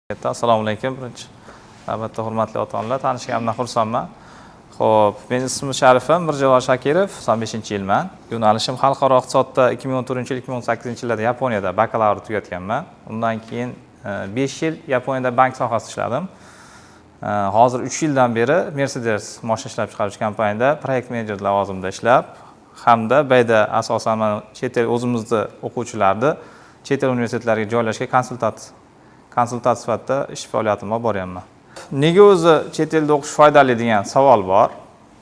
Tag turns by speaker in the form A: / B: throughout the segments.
A: Assalomu alaykum. Birinchi albatta, hurmatli ota onalar, tanishganimdan xursandman. Ho'p, meni ismim Sharifim Mirjalol Shakirov, 95-yilman. Yo'nalishim xalqaro iqtisodda. 2014, 2018-yillarda Yaponiyada bakalavr tugatganman. Undan keyin 5 yil Yaponiyada bank sohasida ishladim. Hozir 3 yildan beri Mercedes moshina ishlab chiqaruvchi kompaniyada proyekt menejer lavozimida ishlab hamda bayda asosan mana chet el, o'zimizni o'quvchilarni chet el universitetlariga joylashga konsultant sifatida ish faoliyatimni olib boryapman. Nega o'zi chet elda o'qish foydali degan savol bor.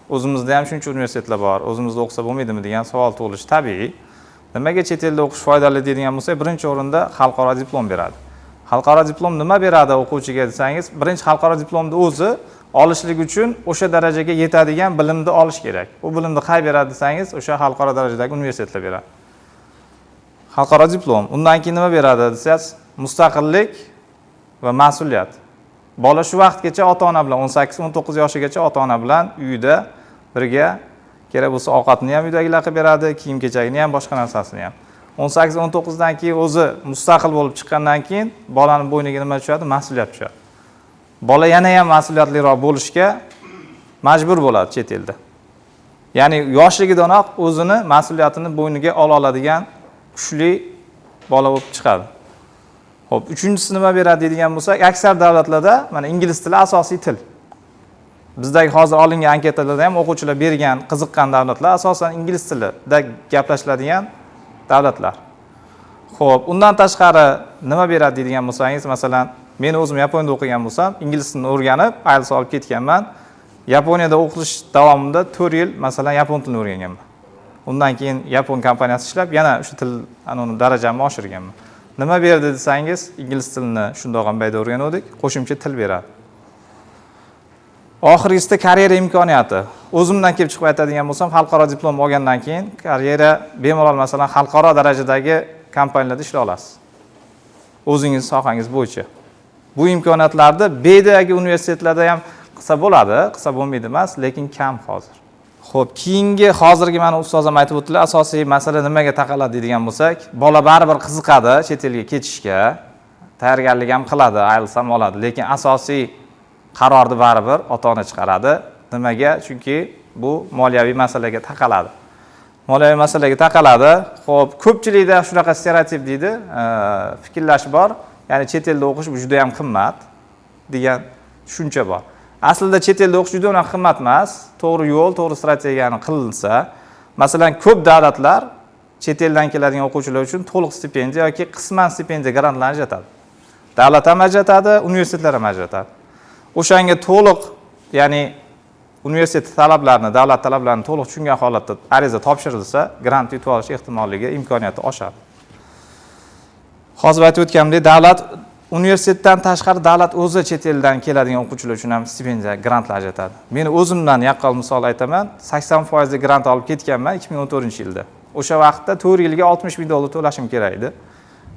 A: O'zimizda ham shuncha universitetlar bor, o'zimizda o'qisa bo'lmaydimi degan savol tug'ilishi tabiiy. Nimaga chet elda o'qish foydali deydigan bo'lsak, birinchi o'rinda xalqaro diplom beradi. Xalqaro diplom nima beradi o'quvchiga desangiz, birinchi xalqaro diplomni o'zi olishlik uchun o'sha darajaga yetadigan bilimni olish kerak. U bilimni qay beradi desangiz, o'sha xalqaro darajadagi universitetlar beradi. Xalqaro diplom. Undan keyin nima beradi desangiz, mustaqillik va mas'uliyat. Bola shu vaqtgacha ota ona bilan, 18-19 yoshigacha ota ona bilan uyida birga, kerak bo'lsa ovqatini ham uydagilar qilib beradi, kiyim kechagini ham, boshqa narsasini ham. 18-19dan keyin o'zi mustaqil bo'lib chiqqandan keyin bolani bo'yniga nima tushadi? Mas'uliyat tushadi. Bola yana ham mas'uliyatliroq bo'lishga majbur bo'ladi chet elda. Ya'ni yoshligidanoq o'zini mas'uliyatini bo'yniga ola oladigan kuchli bola bo'lib chiqadi. Ho'p, uchinchisi nima beradi deydigan bo'lsak, aksar davlatlarda mana ingliz tili asosiy til. Bizdagi hozir olingan anketalarda ham o'quvchilar bergan, qiziqqan davlatlar asosan ingliz tilida gaplashiladigan davlatlar. Ho'p, undan tashqari nima beradi deydigan bo'lsangiz, masalan, men o'zim Yaponiyada o'qigan bo'lsam, ingliz tilini o'rganib, IELTS olib ketganman. Yaponiyada o'qish davomida 4 yil, masalan, yapon tilini o'rganganman. Undan keyin yapon kompaniyasida ishlab, yana o'sha til anavini darajamni oshirganman. Nima berdi desangiz, ingliz tilini shundoq ham bayda o'rganuvdik, qo'shimcha til beradi. Oxirgisida karyera imkoniyati. O'zimdan kelib chiqib aytadigan bo'lsam, xalqaro diplom olgandan keyin karyera bemalol, masalan, xalqaro darajadagi kompaniyalarda ishlay olasiz o'zingiz sohangiz bo'yicha. Bu imkoniyatlarni bedagi universitetlarda ham qilsa bo'ladi, qilsa bo'lmaydi emas, lekin kam hozir. Ho'p, keyingi hozirgi mana ustoz ham aytib o'tdilar, asosiy masala nimaga taqaladi deydigan bo'lsak, bola baribir qiziqadi chet elga ketishga, tayyorgarlik ham qiladi, IELTS ham oladi, lekin asosiy qarorni baribir ota ona chiqaradi. Nimaga? Chunki bu moliyaviy masalaga taqaladi, moliyaviy masalaga taqaladi. Ho'p, ko'pchilikda shunaqa stereotip deydi, fikrlash bor, ya'ni chet elda o'qish bu juda yam qimmat degan tushuncha bor. Aslida chet elda o'qish juda unaqa qimmat emas, to'g'ri yo'l, to'g'ri strategiyani qilinsa. Masalan, ko'p davlatlar chet eldan keladigan o'quvchilar uchun to'liq stipendiya yoki qisman stipendiya, grantlarni ajratadi. Davlat ham ajratadi, universitetlar ham ajratadi. O'shanga to'liq, ya'ni universitet talablarini, davlat talablarini to'liq tushungan holatda ariza topshirilsa, grant yutib olish ehtimolligi, imkoniyati oshadi. Hozir aytib o'tganimdek, davlat, universitetdan tashqari davlat o'zi chet eldan keladigan o'quvchilar uchun ham stipendiya, grantlar ajratadi. Meni o'zimdan yaqqol misol aytaman: 80 foizli grant olib ketganman 2014-yilda. O'sha vaqtda 4 yilga 60 ming dollar to'lashim kerak edi.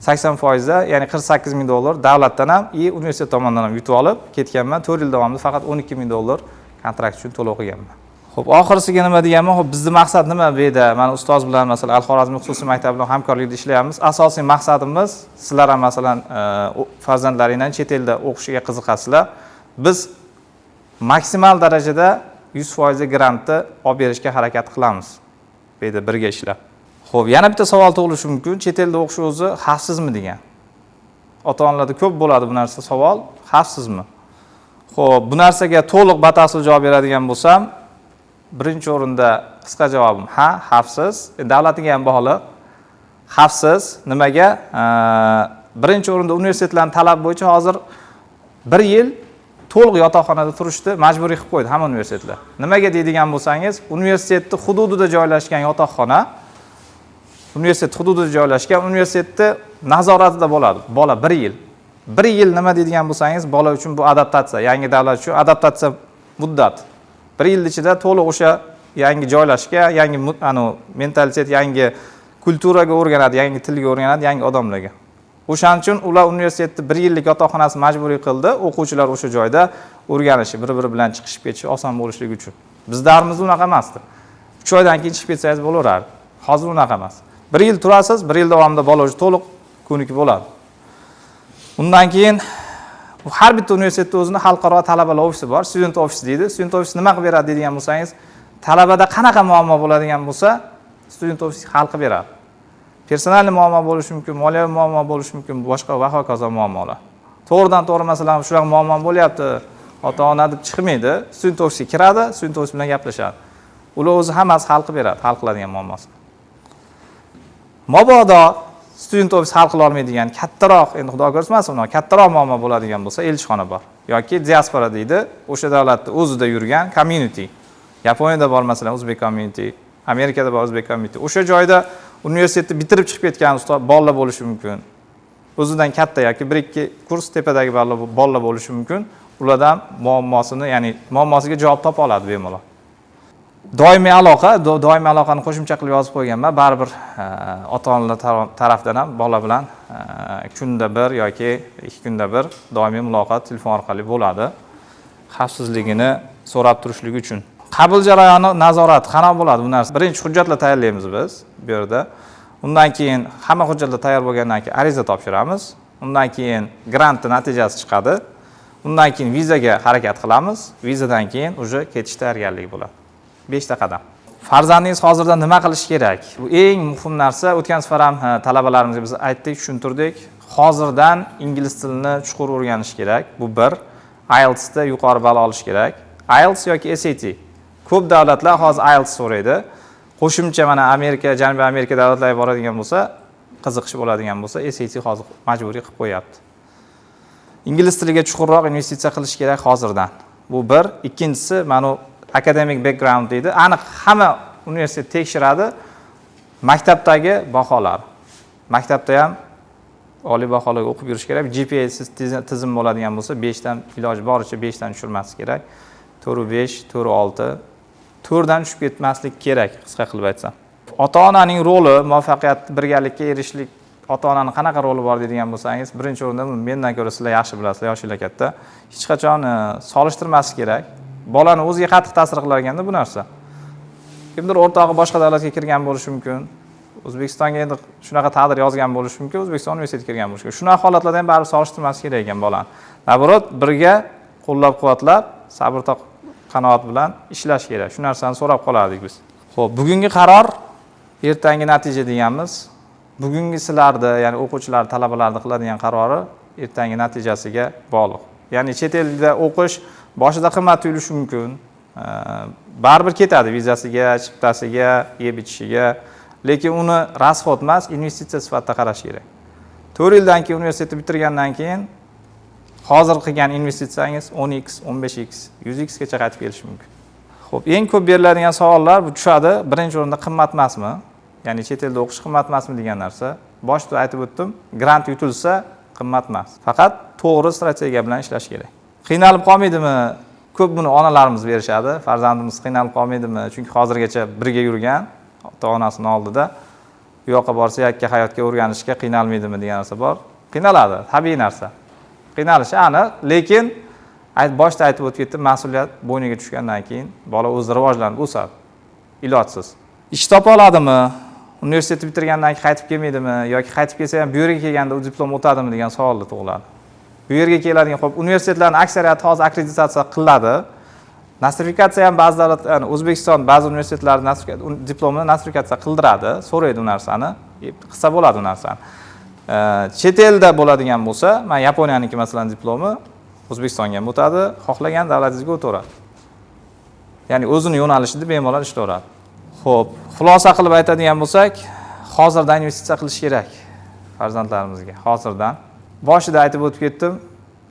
A: 80 foizda, ya'ni 48 ming dollar davlatdan ham и universitet tomonidan ham yutib olib ketganman. 4 yil davomida faqat 12 ming dollar kontrakt uchun to'lov qilganman. Ho'p, oxirisiga nima deganman? Ho'p, bizni maqsad nima bu yerda? Mana ustoz bilan, masalan, Al Xorazmiy xususiy maktabi bilan hamkorlikda ishlayapmiz. Asosiy maqsadimiz, sizlar ham, masalan, farzandlaringdan chet elda o'qishiga qiziqasizlar, biz maksimal darajada 100 foizli grantni olib berishga harakat qilamiz bu yerda birga ishlab. Ho'p, yana bitta savol tug'ilishi mumkin: chet elda o'qish o'zi xavfsizmi degan. Ota onalarda ko'p bo'ladi bu narsa, savol, xavfsizmi? Ho'p, bu narsaga to'liq, batafsil javob beradigan bo'lsam, birinchi o'rinda qisqa javobim: ha, xavfsiz. Davlatiga ham bog'liq. Xavfsiz nimaga? Birinchi o'rinda universitetlarni talabi bo'yicha hozir bir yil to'liq yotoqxonada turishni majburiy qilib qo'ydi hamma universitetlar. Nimaga deydigan bo'lsangiz, universitetni hududida joylashgan yotoqxona, universitet hududida joylashgan, universitetni nazoratida bo'ladi bola bir yil. Bir yil nima deydigan bo'lsangiz, bola uchun bu adaptatsiya, yangi davlat uchun adaptatsiya muddat. Bir yil ichida to'liq o'sha yangi joylashga, yangi anavi mentalitet, yangi культура ga o'rganadi, yangi tilga o'rganadi, yangi odamlarga. O'shaning uchun ular universitetni bir yillik yotoqxonasi majburiy qildi, o'quvchilar o'sha joyda o'rganishi, bir biri bilan chiqishib ketishi oson bo'lishligi uchun. Biz davrimizda unaqa emasdi, 3 oydan keyin chiqib ketsangiz bo'laverardi. Hozir unaqa emas, bir yil turasiz, bir yil davomida bola уже to'liq ko'nikib bo'ladi. Undan keyin Har bitta universitetda o'zini xalqaro talabalar ofisi bor, student office deydi. Student office nima qilib beradi deydigan bo'lsangiz, talabada qanaqa muammo bo'ladigan bo'lsa, student office hal qilib beradi. Персональный muammo bo'lishi mumkin, moliyaviy muammo bo'lishi mumkin, boshqa va hokazo muammolar. To'g'ridan to'g'ri, masalan, shunaqa muammo bo'lyapti, ota ona deb chiqmaydi, student ofisga kiradi, student office bilan gaplashadi. Ular o'zi hammasi hal qilib beradi, hal qiladigan muammosini. Mabodo student office hal qila olmaydigan kattaroq, endi Xudo ko'rsatmasin, unaqa kattaroq muammo bo'ladigan bo'lsa, elchixona bor yoki diaspora deydi, o'sha davlatni o'zida yurgan community. Yaponiyada bor, masalan, o'zbek community, Amerikada bor o'zbek community. O'sha joyda universitetni bitirib chiqib ketgan ustoz bolalar bo'lishi mumkin, o'zidan katta yoki bir ikki kurs tepadagi bolalar bo'lishi mumkin. Ulardan muammosini, ya'ni muammosiga javob topa oladi bemalol. Doimiy aloqa, doimiy aloqani qo'shimcha qilib yozib qo'yganman. Baribir ota onalar tarafdan ham bola bilan kunda bir yoki 2 kunda bir doimiy muloqot telefon orqali bo'ladi, xavfsizligini so'rab turishlik uchun. Qabul jarayoni nazorat qanaqa bo'ladi bu narsa? Birinchi hujjatlar tayyorlaymiz biz bu yerda. Undan keyin hamma hujjatlar tayyor bo'lgandan keyin ariza topshiramiz. Undan keyin grantni natijasi chiqadi. Undan keyin vizaga harakat qilamiz. Vizadan keyin уже ketish tayyorgarligi bo'ladi. Beshta qadam. Farzandingiz hozirdan nima qilishi kerak? Bu eng muhim narsa. O'tgan safar ham talabalarimizga biz aytdik, tushuntirdik. Hozirdan ingliz tilini chuqur o'rganish kerak. Bu bir. IELTSda yuqori ball olish kerak. IELTS yoki SAT. Ko'p davlatlar hozir IELTS so'raydi. Qo'shimcha, mana, Amerika, Janubiy Amerika davlatlariga boradigan bo'lsa, qiziqish bo'ladigan bo'lsa, SAT hozir majburiy qilib qo'yapti. Ingliz tiliga chuqurroq investitsiya qilish kerak hozirdan. Bu bir. Ikkinchisi, mana u academic background deydi. Aniq hamma universitet tekshiradi maktabdagi baholar. Maktabda ham oliy baholarga o'qib yurish kerak. GPA tizim bo'ladigan bo'lsa, 5 dan, iloji boricha 5 dan tushirmaslik kerak. 4 5, 4 6, 4 dan tushib ketmaslik kerak, qisqa qilib aytsam. Ota onaning roli muvaffaqiyat birgalikka erishishlik, ota onani qanaqa roli bor deydigan bo'lsangiz, birinchi o'rinda mendan ko'ra sizlar yaxshi bilasizlar, yoshinglar katta. Hech qachon solishtirmaslik kerak. Bolani o'ziga qattiq ta'sir qilar ekanda bu narsa. Kimdir o'rtog'i boshqa davlatga kirgan bo'lishi mumkin. O'zbekistonga endi shunaqa taqdir yozgan bo'lishi mumkin, O'zbekiston universitetiga kirgan bo'lishi mumkin. Shunaqa holatlarda ham baribir solishtirmaslik kerak ekan bolani. Наоборот, birga qo'llab-quvvatlab, sabr qanoat bilan ishlash kerak. Shu narsani so'rab qolardik biz. Xo'p, bugungi qaror ertangi natija deganmiz. Bugungi sizlarni, ya'ni o'quvchilar, talabalarni qiladigan qarori ertangi natijasiga bog'liq. Ya'ni chet elda o'qish boshida qimmat tuyulishi mumkin. Baribir ketadi vizasiga, chiptasiga, yeb ichishiga, lekin uni расход emas, investitsiya sifatida qarash kerak. 4 yildan keyin universitetni bitirgandan keyin hozir qilgan investitsiyangiz 10x, 15x, 100x gacha qaytib kelishi mumkin. Xo'p, eng ko'p beriladigan savollar bu tushadi. Birinchi o'rinda qimmat emasmi? Ya'ni chet elda o'qish qimmat emasmi degan narsa. Boshida aytib o'tdim, grant yutilsa qimmat emas. Faqat to'g'ri strategiya bilan ishlash kerak. Qiynalib qolmaydimi? Ko'p buni onalarimiz berishadi. Farzandimiz qiynalib qolmaydimi? Chunki hozirgacha birga yurgan ota-onasini oldida u yoqqa borsa yakka hayotga o'rganishga qiynalmaydimi degan narsa bor. Qiynaladi, tabiiy narsa. Qiynalishi aniq, lekin boshida aytib o'tib ketdim, mas'uliyat bo'yniga tushgandan keyin bola o'zi rivojlanib o'sadi. Ilojsiz. Ish topa oladimi? Universitetni bitirgandan keyin qaytib kelmaydimi yoki qaytib kelsa ham bu yerga kelganda u diplom o'tadimi degan savollar tug'iladi. Bu yerga keladigan, xo'p, universitetlarning aksariyati hozir akkreditatsiya qiladi. Nostrifikatsiya ham ba'zi davlat, ya'ni O'zbekiston ba'zi universitetlar diplomini nostrifikatsiya qildiradi, so'raydi u narsani, qilsa bo'ladi u narsani. Chet elda bo'ladigan bo'lsa, mana Yaponiyaniki, masalan, diplomi O'zbekistonga ham o'tadi, xohlagan davlatingizga o'taveradi. Ya'ni o'zini yo'nalishida bemalol ishlayveradi. Xo'p, xulosa qilib aytadigan bo'lsak, hozirdan investitsiya qilish kerak farzandlarimizga, hozirdan. Boshida aytib o'tib ketdim,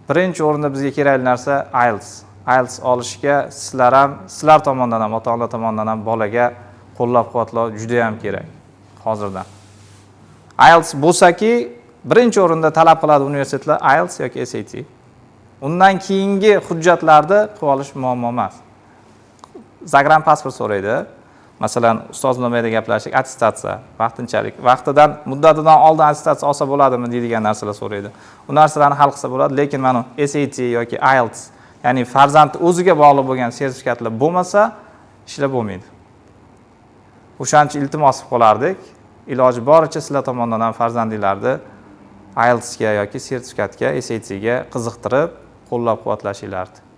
A: birinchi o'rinda bizga kerakli narsa IELTS. IELTS olishga sizlar ham, sizlar tomonidan ham, ota-ona tomonidan ham bolaga qo'llab-quvvatlov juda ham kerak hozirdan. IELTS bo'lsaki, birinchi o'rinda talab qiladi universitetlar IELTS yoki SAT. Undan keyingi hujjatlarni qilib olish muammo emas. Загран pasport so'raydi. Masalan, ustoz bilan bu yerda gaplashdik, attestatsiya vaqtinchalik, vaqtidan, muddatidan oldin attestatsiya olsa bo'ladimi deydigan narsalar so'raydi. U narsalarni hal qilsa bo'ladi, lekin mana SAT yoki IELTS, ya'ni farzand o'ziga bog'liq bo'lgan sertifikatlar bo'lmasa, ishlar bo'lmaydi. O'shaning uchun iltimos qilib qolardik. Iloji boricha sizlar tomonidan ham farzandinglarni IELTSga yoki sertifikatga, SATga qiziqtirib Qo'llab quvvatlashinglarni.